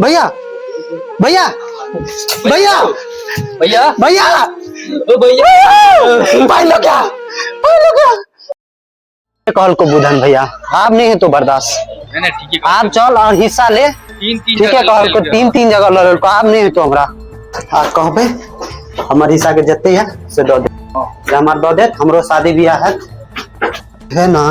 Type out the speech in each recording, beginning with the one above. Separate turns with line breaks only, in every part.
भैया, भैया, भैया,
भैया,
भैया,
ओ भैया,
भाई लोग क्या, भाई लोग क्या कहल को बुधन भैया, आप नहीं है तो बर्दाश्त।
नहीं नहीं, ठीक है।
आप चल और हिस्सा ले।
तीन तीन
ठीक है।
जगह
कहल को
ले
तीन तीन जगह लड़ को आप नहीं है तो हमरा आ कहबे हमर हिस्सा के जते है से दऽ दे, जे हमर दऽ देत, हमरो शादी बियाह है है ना।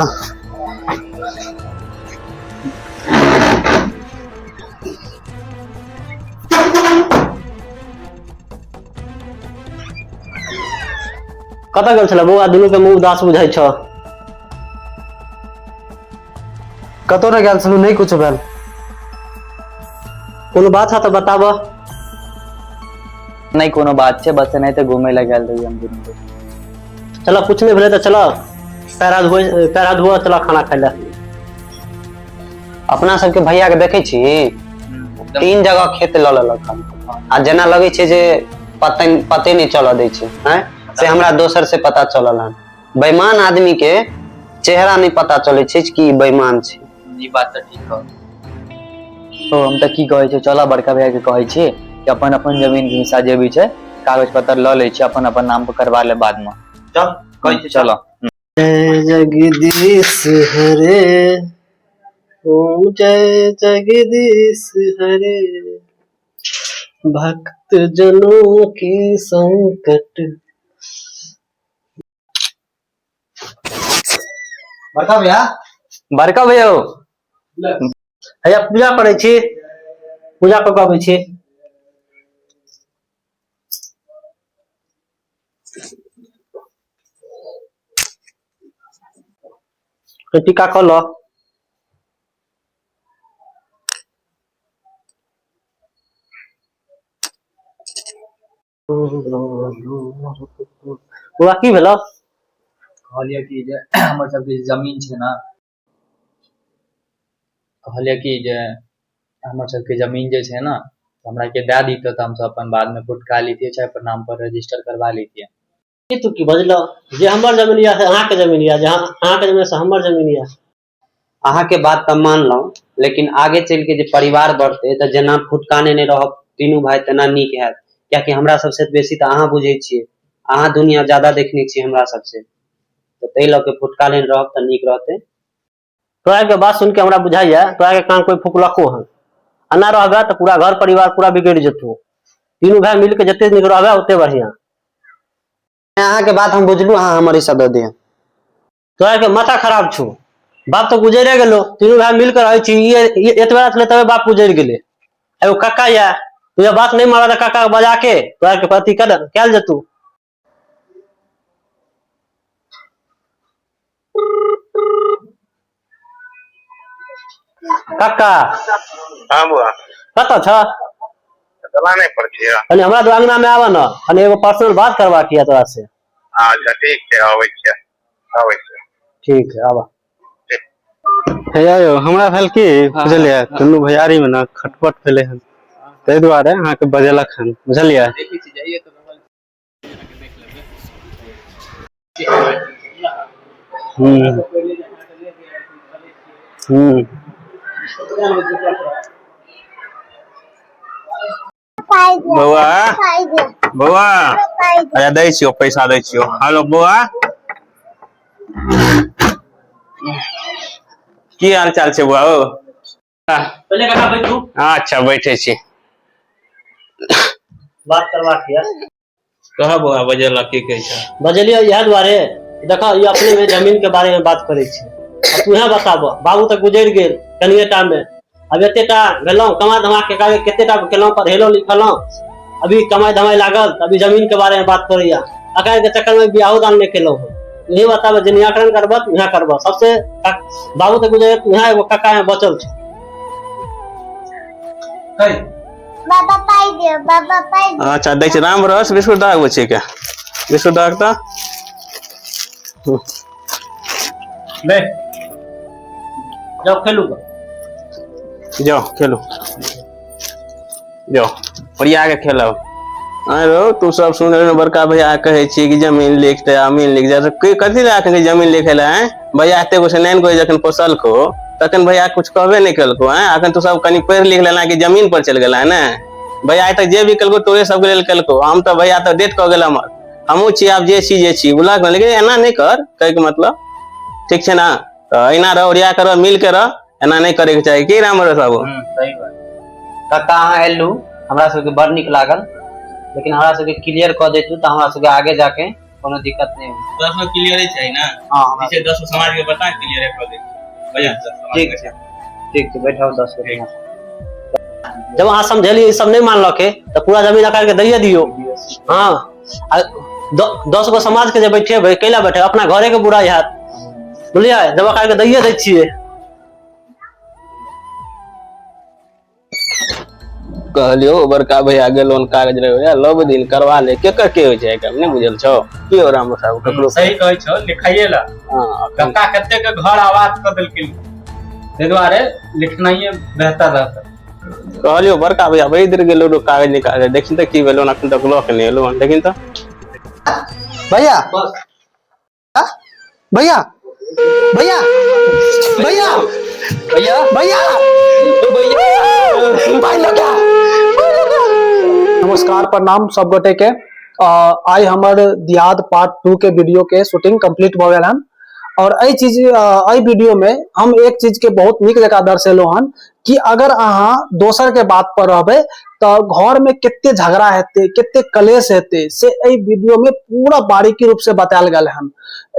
कतऽ गेल छलै बौआ? दुनू के मुँह उदास बुझाइ छौ।
कतौ नहि गेल छलहुँ, नहि कुछ भेल।
कोनो बात है तऽ बताबऽ।
नहीं, कोनो बात छै, बस एनाहिते घूमे लए गेल रहियै हम दुनू दोस्त।
चल, कुछ नहि भेलै तऽ चल, पैर हाथ धो, पैर हाथ धो, चल खाना खाइ लए।
अपना सबके भैया के देखै छी, तीन जगह खेत लऽ लेलक हन आ जेना लगै छै जे पते पते नहि चलऽ दै छै। आँय, से हमरा दोसर से पता चलल हन। बेईमान आदमी के चेहरा नहि पता चलै छै कि ई बेईमान छै।
ई बात तऽ ठीक कह। तो हम तऽ की कहै छै, चलऽ बड़का भैया के कहै छी कि अपन अपन जमीन के हिस्सा जे भी छै कागज पत्तर लऽ लै छी, अपन अपन नाम पर करवा ले बाद में।
चल, कहै छी।
चलऽ।
जय जगदीश हरे, ओम जय जगदीश हरे, भक्त जनों की संकट।
बड़का भैया।
बड़का भैया हो।
हैया पूजा करै छी, पूजा कऽ के अबै छी। टीका कऽ लऽ। बौआ, की भेलौ?
कहलियै कि जे हमर सबके जे जमीन छै ने, कहलियै कि जे हमर सबके जमीन जे छै ने, हमरा के दए दितै तऽ हमसब अपन बादमे फुटका लैतियै, चाहे अपन नाम पर रजिस्टर करवा लैतियै।
ई तू की बजलह? जे हमर जमीन यऽ से अहाँके जमीन यऽ, जे अहाँके जमीन से हमर जमीन यऽ।
अहाँके बात तऽ मानलहुँ, लेकिन आगे चलि के जे परिवार बढ़तै तऽ जेना फुटका नेने रहब तीनू भाय तेना नीक हैत, कियाकि हमरा सबसँ बेसी तऽ अहाँ बुझै छियै, अहाँ दुनिया ज्यादा देखने छियै हमरा सबसे, तऽ ताहि लऽ के फुटका लेने रहब तऽ नीक रहतै।
तोरा के बात सुन के हमरा बुझाइया तोरा के कान कोई फुकलको हन। एना रहबे तऽ पूरा घर परिवार पूरा बिगड़ि जेतौ। तीनू भाय मिल के जते नीक रहबे ओते बढ़िया।
अहाँके बात हम बुझलहुँ, अहाँ हमर हिस्सा दऽ दिअ।
तोरा के माथा खराब छौ। बाप तऽ गुजरे गेलो, तीनू भाय मिल के रहै छी। ई एतबे छलै तबे बाप गुजरि गेलै। एगो कक्का या, तू ये बात नहीं मारा तऽ कक्का के बजा के तोरा के अथी कर कयल जेतौ। कक्का।
हाँ बुआ।
कतऽ छ?
दलाने पर छियै।
कनि हमरा अंगना में आबऽ ने, कनि एगो पर्सनल बात करबाक यऽ तोरा से।
अच्छा, ठीक छै, आबै छियै, आबै छियै।
ठीक है, आबऽ।
हैया यौ, हमरा भेल की बुझलियै, दुनू भैयारी मे ने खटपट भेलै हन, ताहि दुआरे अहाँके बजेलक हन, बुझलियै? हूँ हूँ।
बौआ, बौआ, अच्छा दै छियौ, पैसा दै छियौ। हेलो बौआ, की हाल चाल छै बौआ? ओ
पहिले काका बैठू।
अच्छा, बैठे छी।
बात करबाक यऽ।
कह बौआ, बजेलक, की कहै छै?
बजलियै इएह दुआरे, देखऽ, ई अपने में जमीन के बारे में बात करै छै। आ तूहे बताबऽ, बाबू तऽ गुजरि गेल कनिए टा में, अब एते टा भेलहुँ, कमा धमा के काज कते टा केलहुँ, पढ़ेलहुँ लिखलहुँ, अभी कमाइ धमाइ लागल तऽ अभी जमीन के बारे में बात करैया। अकाल के चक्कर में बियाहो दान नहि केलहुँ हन। तुही बताबऽ, जे निराकरण करबऽ तुहे करबऽ। सबसे बाबू तऽ गुजरि गेल, तुहे एगो काका में बचल छै।
बाबा पाइ दियौ, बाबा पाइ दियौ।
अच्छा, दै छी। राम रस बिस्कुट दहक, बच्चे के बिस्कुट दहक तऽ
ले जाओ, खेलू ग।
जाओ खेलू, जाओ ओरिया के खेलब। आँय रौ, तू सब सुन रहे, बड़का भैया कहै छी कि जमीन लिख ते जमीन लिख जा, कथी लए अखन जमीन लिखे लए? आँय भैया, एते गो से नाइन गो जखन पोसलको तखन भैया कुछ कहबे नहि केलको हैं। अखन तू सब कनि पढ़ि लिख लेना कि जमीन पर चलि गेला ने। भैया आइ तक जे भी केलको तोरे सबके लेल केलको। हम तऽ भैया तऽ डेट कऽ गेल हमर, हमहूँ छी आब जे छी जे छी, बुझलक ने? लेकिन एना नहि कर, कहैके मतलब ठीक छै ने? तऽ एना रह, ओरिया कर, मिल के रह, एना नहि करैके चाही। की राम बाबू?
सही बात।
कक्का, अहाँ एलू, हमरा सबके बड़ नीक लागल, लेकिन हमरा सबके क्लियर कऽ दैतू तऽ हमरा सबके आगे जाके कोनो दिक्कत नहि होइत।
10 गो क्लियरे चाही ना?
हँ, हमरा
जे 10 गो समाज के बता, क्लियरे कऽ दे भैया।
ठीक छै, ठीक छै, बैठाउ 10 गोटे।
जब अहाँ समझेलियै, ई सब नहि मानलकै, तऽ पूरा जमीन अकार के दैये दियौ। हँ, आ 10 गो समाज के जे बैठेबै, कैला बैठेबै? अपना घरे के बुराइ हैत, बुझलियै? जब अकार के दैये दै छियै।
कहलियो बड़का भैया गेलो कागज रहे लब दिन करवा ले, केकर के होइ छै आइ काल्हि नहि बुझल छौ की हो राम साहब ककरो?
सही कहै छौ, लिखाइए ला।
हँ, अखन
कक्का कते के घर आबाद कऽ देलखिन, ताहि दुआरे लिखनाइए बेहतर रहतै।
कहलियो बड़का भैया बड़ी देर गेलो रो कागज निकाले, देखिन तऽ की भेलो, अखन तक लऽ के नहि एलो हन, देखिन तऽ।
भैया, भैया, भैया, भैया,
भैया।
भैया, भाई लोग,
नमस्कार, प्रणाम सब गोटे के। आइ हमर दियाद पार्ट 2 के वीडियो के शूटिंग कंप्लीट भऽ गेल हन और एहि चीज एहि वीडियो में हम एक चीज के बहुत नीक जकाँ दर्शेलहुँ हन कि अगर अहाँ दोसर के बात पर रहबै तऽ घर में कते झगड़ा हेतै, कते कलेश हेतै, से एहि वीडियो में पूरा बारीकी रूप से बतायल गेल हन।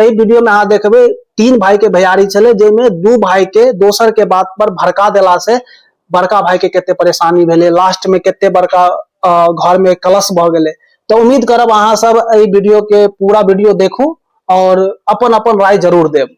एहि वीडियो में अहाँ देखबै, तीन भाई के भैयारी छलै, जाहिमे दू भाई के दोसर के बात पर भड़का देला से बड़का भाई के कते परेशानी भेलै, लास्ट में कते बड़का घर में कलश भऽ गेलै। तऽ उम्मीद करब अहाँ सब एहि वीडियो के पूरा वीडियो देखू और अपन अपन राय जरूर देब।